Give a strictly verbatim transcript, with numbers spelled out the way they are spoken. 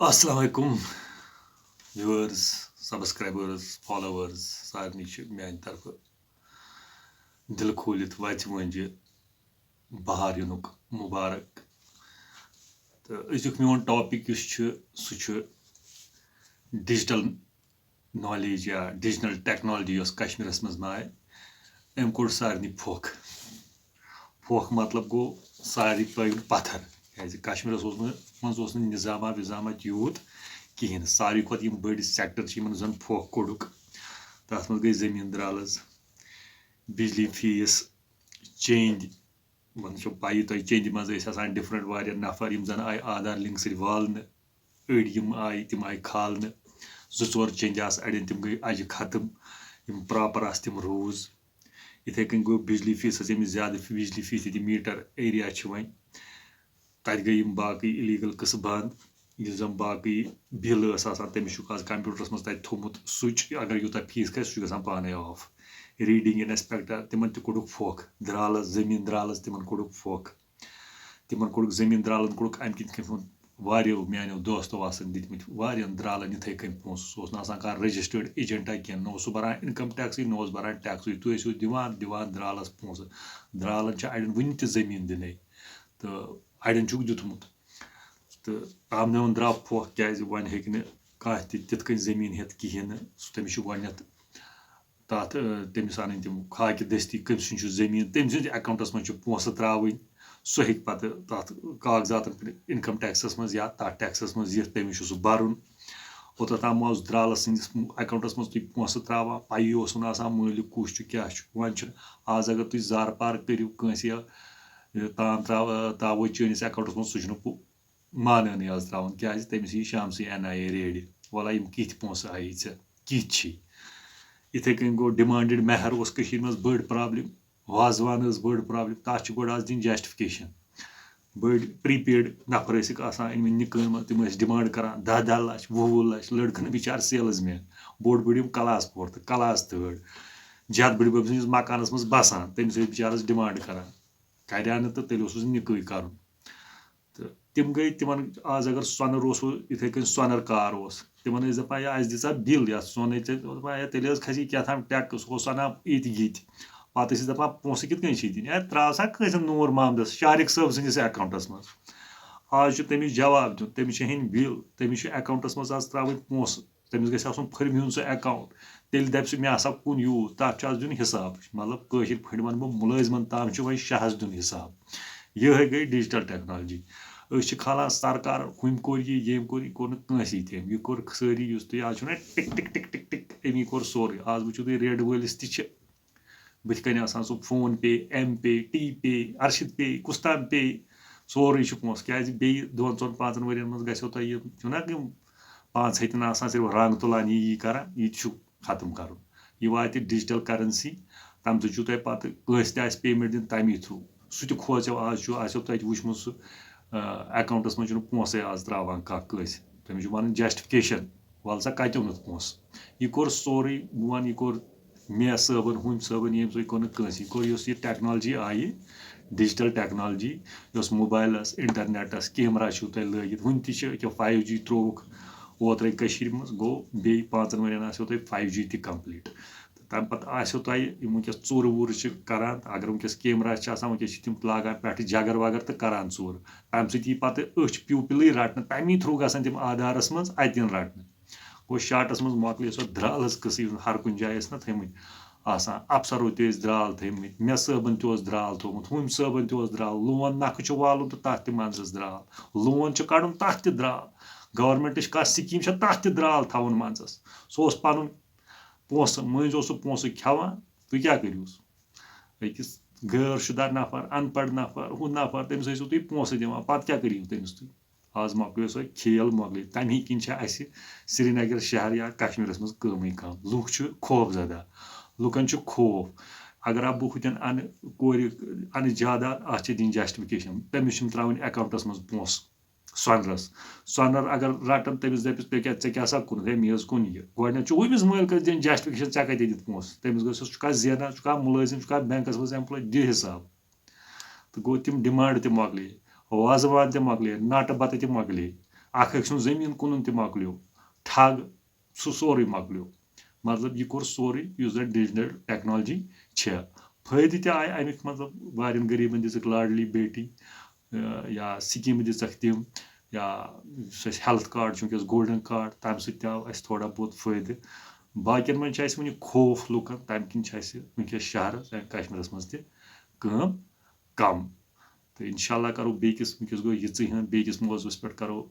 السلام علیکم viewers, subscribers, followers, سارنٕے چھِ میانہِ طرفہٕ دِلہٕ کھوٗلِتھ وَژِ وٲنٛجہِ بہار یِنُک مُبارک۔ تہٕ أزیُک میون ٹاپِک یُس چھُ، سُہ چھُ ڈیجیٹل نالیج یا ڈیجیٹل ٹیکنالوجی یۄس کشمیٖرس منٛز نہ آیہِ، أمۍ کوٚڑ سارنٕے پھۄکھ۔ پھۄکھ مطلب گوٚو، سارنٕے پٲوِن پتھر، کیازِ کشمیٖرس اوس نہٕ، منٛز اوس نہٕ نظامہ وظامہ تیوٗت کِہینۍ۔ ساروی کھۄتہٕ یِم بٔڑۍ سیکٹر چھِ، یِمن زن پھۄکھ کوٚڑُکھ، تتھ منٛز گٔے زٔمیٖن درالٕز، بجلی فیس، چیٚنٛدۍ، وۄنۍ چھو پَیی تۄہہِ، چیٚنٛدِ منٛز ٲسۍ آسان ڈِفرنٹ واریاہ نفر، یِم زَن آیہِ آدھار لِنک سۭتۍ والنہٕ، أڑۍ یِم آیہِ، تِم آیہِ کھالنہٕ، زٕ ژور چیٚنٛدِ آسہٕ اَڑٮ۪ن، تِم گٔے اَجہِ ختم، یِم پراپر آسہٕ تِم روٗز۔ یِتھَے کٔنۍ گوٚو بجلی فیسَس، ییٚمِس زیادٕ بجلی فیس ییٚتہِ میٖٹر ایریا چھِ وۄنۍ، تَتہِ گٔے یِم باقٕے اِلیٖگل قٕصہٕ بنٛد۔ یُس زَن باقٕے بِل ٲس آسان، تٔمِس چھُکھ آز کمپیوٗٹرَس منٛز تَتہِ تھوٚمُت سُچ، اگر یوٗتاہ فیٖس کھسہِ، سُہ چھُ گژھان پانَے آف۔ ریٖڈنگ انسپیکٹر، تِمن تہِ کوٚڑُکھ پھۄکھ۔ درالس، زٔمیٖن درالس، تِمن کوٚڑُکھ پھۄکھ۔ تِمن کوٚڑُکھ، زٔمیٖن درالن کوٚڑُکھ اَمہِ کِنۍ کینٛہہ، واریاہو میانیو دوستو آسن دِتمٕتۍ واریاہن درالن یِتھَے کٔنۍ پونٛسہٕ۔ سُہ اوس نہٕ آسان کانٛہہ رجسٹٲرڈ ایجنٹا کینٛہہ، نہ اوس سُہ بَران اِنکم ٹیکسٕے، نہ اوس بَران ٹیکسٕے۔ تُہۍ ٲسِو دِوان، دِوان درالس پونٛسہٕ۔ درالن چھِ اَڑٮ۪ن وٕنہِ تہِ زٔمیٖن دِنَے، تہٕ اَڑٮ۪ن چھُکھ دیُتمُت۔ تہٕ تامنیون درٛاو پھۄکھ، کیٛازِ وۄنۍ ہیٚکہِ نہٕ کانٛہہ تہِ تِتھ کٔنۍ زٔمیٖن ہٮ۪تھ کِہیٖنۍ نہٕ۔ سُہ، تٔمِس چھُ گۄڈٕنٮ۪تھ تَتھ، آ، تٔمِس اَنٕنۍ تِم خاکہِ دٔستی، کٔمۍ سُنٛد چھُ زٔمیٖن، تٔمۍ سٕنٛدِ اٮ۪کاوُنٛٹَس منٛز چھُ پونٛسہٕ ترٛاوٕنۍ۔ سُہ ہیٚکہِ پَتہٕ تَتھ کاغذاتَن پٮ۪ٹھ اِنکَم ٹیکسَس منٛز یا تَتھ ٹیکسَس منٛز یِتھ، تٔمِس چھُ سُہ بَرُن۔ اوٚتَتھ تام اوس درٛالَس سٕنٛدِس اٮ۪کاوُنٛٹَس منٛز تُہۍ پونٛسہٕ ترٛاوان، پَیی اوس نہٕ آسان مٲلِک کُس چھُ، کیٛاہ چھُ۔ وۄنۍ چھُنہٕ آز، اگر تُہۍ زارٕ پار کٔرِو کٲنٛسہِ یا، یہِ تام ترٛاو-، ترٛاوو چٲنِس اٮ۪کاوُنٛٹَس منٛز، سُہ چھُنہٕ پو-، مانٲنٕے آز ترٛاوُن، کیٛازِ تٔمِس یی شامسٕے این آی اے ریڈِ، وَلہ یِم کِتھۍ پونٛسہٕ آیی ژےٚ، کِتھۍ چھی؟ یِتھَے کٔنۍ گوٚو ڈِمانڈٕڈ مہر اوس کٔشیٖرِ منٛز بٔڑ پرٛابلِم، وازوان ٲس بٔڑ پرٛابلِم، تَتھ چھِ گۄڈٕ آز دِنۍ جسٹفِکیشن۔ بٔڑۍ پرٛی پیڈ نفر ٲسِکھ آسان أنۍمٕتۍ نِکٲنۍ منٛز، تِم ٲسۍ ڈِمانڈ کران دَہ دَہ لَچھ، وُہ وُہ لَچھ، لٔڑکہٕ نہٕ بِچار سیلٕز مین، بوٚڑ بٔڑ یِم کلاس فورتھ، کلاس تھٲڈ، جَتھ بٔڈِ بَب سٕنٛدِس مکانَس منٛز بَسان، تٔمِس ٲسۍ بِچارَس ڈِمانڈ کران، کَرِ ہا نہٕ تہٕ تیٚلہِ اوسُس نِکٕے کَرُن۔ تہٕ تِم گٔے تِمن، آز اگر سۄنہٕ روٚس اوس، یِتھَے کٔنۍ سۄنَر کار اوس، تِمن ٲسۍ دَپان، "یا اَسہِ دِ سا بِل یَتھ سۄنٕچ"، تہٕ دَپان، "یا تیٚلہِ حظ کھسہِ یہِ کیٛاہ تام ٹیکٕس"، ہُہ سۄنہٕ ییٚتہِ ییٚتہِ۔ پَتہٕ ٲسۍ دَپان، "پونٛسہٕ کِتھ کٔنۍ چھِ دِنۍ؟ یا ترٛاو سا کٲنٛسہِ نوٗر محمدَس، شارق صٲب سٕنٛدِس اٮ۪کاوُنٛٹَس منٛز۔" آز چھُ تٔمِس جواب دیُن، تٔمِس چھِ ہیٚنۍ بِل، تٔمِس چھُ اٮ۪کاوُنٛٹَس منٛز آز ترٛاوٕنۍ پونٛسہٕ۔ تٔمِس گژھِ آسُن پھٔرمہِ ہُنٛد سُہ اٮ۪کاوُنٛٹ۔ تیٚلہِ دَپہِ سُہ، "مےٚ ہسا کُن یوٗت"، تَتھ چھُ آز دیُن حِساب۔ مطلب، کٲشِر پٲٹھۍ وَنہٕ بہٕ، مُلٲزمَن تام چھُ وۄنۍ شاہَس دیُن حِساب۔ یِہوٚے گٔے ڈیجیٹل ٹیکنالوجی۔ أسۍ چھِ کھالان سرکار، ہُمۍ کوٚر یہِ، ییٚمۍ کوٚر یہِ، کوٚر نہٕ کٲنٛسی تہِ أمۍ۔ یہِ کوٚر سٲری، یُس تُہۍ آز چھُو نہ tick tick tick tick tick, أمی کوٚر سورُے۔ آز وٕچھِو تُہۍ، ریڈ وٲلِس تہِ چھِ بٕتھِ کَنہِ آسان سُہ فون پے، ایم پے، ٹی پے، ارشد پے، کُس تام پے، سورُے چھُ پونٛسہٕ۔ کیٛازِ بیٚیہِ دۄن ژۄن پانٛژَن ؤرِین منٛز گژھیو تۄہہِ یہِ، چھُنہ یِم پانٛژھ ہَتہِ نہٕ آسان صرف رنٛگ تُلان، یی یی کران، یہِ تہِ چھُ ختم کرُن۔ یہِ واتہِ ڈیجیٹل کرنسی، تَمہِ سۭتۍ چھُو تۄہہِ پتہٕ کٲنٛسہِ تہِ آسہِ پیمنٹ دِنۍ تَمی تھرٛوٗ۔ سُہ تہِ کھوژیو، آز چھُ، آسیو تۄہہِ وٕچھمُت سُہ، آ، اٮ۪کاوُنٛٹَس منٛز چھُنہٕ پونٛسَے آز ترٛاوان کانٛہہ کٲنٛسہِ۔ تٔمِس چھُ وَنان جسٹفِکیشن، وَلہٕ سا کَتہِ اوٚنُتھ پونٛسہٕ؟ یہِ کوٚر سورُے، بہٕ وَنہٕ، یہِ کوٚر مےٚ صٲبَن، ہُمۍ صٲبَن، ییٚمۍ سۭتۍ کوٚر نہٕ کٲنٛسی۔ یہِ کوٚر، یۄس یہِ ٹیکنالجی آیہِ، ڈیجیٹل ٹیکنالجی، یۄس موبایلَس، انٹرنیٹَس، کیمرا چھُو تۄہہِ لٲگِتھ، وٕنہِ تہِ چھِ ییٚکیٛاہ فایِو جی ترٛووُکھ اوترَے کٔشیٖرِ منٛز، گوٚو بیٚیہِ پانٛژَن ؤرِین آسیو تۄہہِ فایِو جی تہِ کمپلیٖٹ۔ تہٕ تَمہِ پَتہٕ آسیو تۄہہِ یِم وٕنکیٚس ژوٗرٕ ووٗرٕ چھِ کران، تہٕ اگر وٕنکیٚس کیمرا چھِ آسان، وٕنکیٚس چھِ تِم لاگان پٮ۪ٹھٕ جگر وگر تہٕ کران ژوٗرٕ۔ تَمہِ سۭتۍ یی پَتہٕ أچھ pupil ٕے رَٹنہٕ، تَمی تھرٛوٗ گژھن تِم آدھارَس منٛز، اَتہِ یِن رَٹنہٕ۔ گوٚو شاٹَس منٛز مۄکلے سۄ درٛالٕز قٕصہٕ، یُس ہر کُنہِ جایہِ ٲسۍ نہ تھٲیمٕتۍ آسان۔ اَفسَرو تہِ ٲسۍ درٛال تھٲیمٕتۍ، مےٚ صٲبَن تہِ اوس درٛال تھوٚومُت، ہُمۍ صٲبَن تہِ اوس درٛال۔ لون نَکھٕ چھُ والُن تہٕ تَتھ تہِ منٛزَس درٛال۔ لون چھُ کَڑُن، تَتھ تہِ درٛال۔ گورمٮ۪نٛٹٕچ کانٛہہ سِکیٖم چھےٚ، تَتھ تہِ درٛال تھاوُن منٛزَس۔ سُہ اوس پَنُن پونٛسہٕ، مٔنٛزۍ اوس سُہ پونٛسہٕ کھٮ۪وان، تُہۍ کیٛاہ کٔرِوس؟ أکِس غٲر شُدہ نفر، اَن پَڑھ نفر، ہُہ نفر، تٔمِس ٲسِو تُہۍ پونٛسہٕ دِوان، پَتہٕ کیٛاہ کٔرِو تٔمِس تُہۍ؟ آز مۄکلیو سۄ کھیل، مۄکلے۔ تَمی کِنۍ چھِ اَسہِ سرینگر شہر یا کشمیٖرَس منٛز کٲمٕے کَم۔ لُکھ چھِ خوف زدہ، لُکَن چھُ خوف۔ اگر ہا بہٕ ہُتٮ۪ن اَنہٕ کورِ، اَنہٕ جاداد، اَتھ چھِ دِنۍ جسٹفِکیشن، تٔمِس چھِنہٕ ترٛاوٕنۍ اٮ۪کاوُنٛٹَس منٛز پونٛسہٕ۔ سۄنرَس۔ سۄنر اگر رَٹَن، تٔمِس دَپٮ۪س، "ژےٚ کیٛاہ، ژےٚ کیٛاہ سا کوٚرُتھ؟ ہے، مےٚ حظ کوٚن یہِ۔" گۄڈٕنٮ۪تھ چھُ ہُمِس مٲلکَس دِنۍ جسٹفِکیشن، "ژےٚ کَتہِ دِتھ پونٛسہٕ؟" تٔمِس گوٚژھ، ژٕ چھُکھا زینان، ژٕ چھُکھا مُلٲزِم، ژٕ چھُکھا بینکَس منٛز ایمپلاے، دِ حِساب۔ تہٕ گوٚو، تِم ڈِمانڈ تہِ مۄکلے، وازوان تہِ مۄکلے، ناٹہٕ بَتہٕ تہِ مۄکلے۔ اکھ أکۍ سُنٛد زٔمیٖن کٕنُن تہِ مۄکلیو، ٹھگ، سُہ سورُے مۄکلیو۔ مطلب، یہِ کوٚر سورُے، یُس زَن ڈیجیٹل ٹیکنالوجی چھےٚ۔ فٲیدٕ تہِ آیہِ اَمِکۍ، مطلب، واریاہَن غریٖبَن دِژٕکھ لاڈلی بیٹی، اَ، یا سکیٖمہٕ دِژَکھ تِم، یا یُس اَسہِ ہیلتھ کارڈ چھُ وٕنکیٚس، گولڈن کارڈ، تَمہِ سۭتۍ تہِ آو اَسہِ تھوڑا بہت فٲیدٕ۔ باقین منٛز چھِ اَسہِ وٕنہِ خوف لُکَن، تَمہِ کِنۍ چھِ اَسہِ وٕنکیٚس شہرَس یا کشمیٖرَس منٛز تہِ کٲم کم۔ تہٕ انشاءاللہ کرو بیٚکِس، وٕنکیٚس گوٚو یِژٕے ہن، بیٚکِس موضوعس پٮ۪ٹھ کرو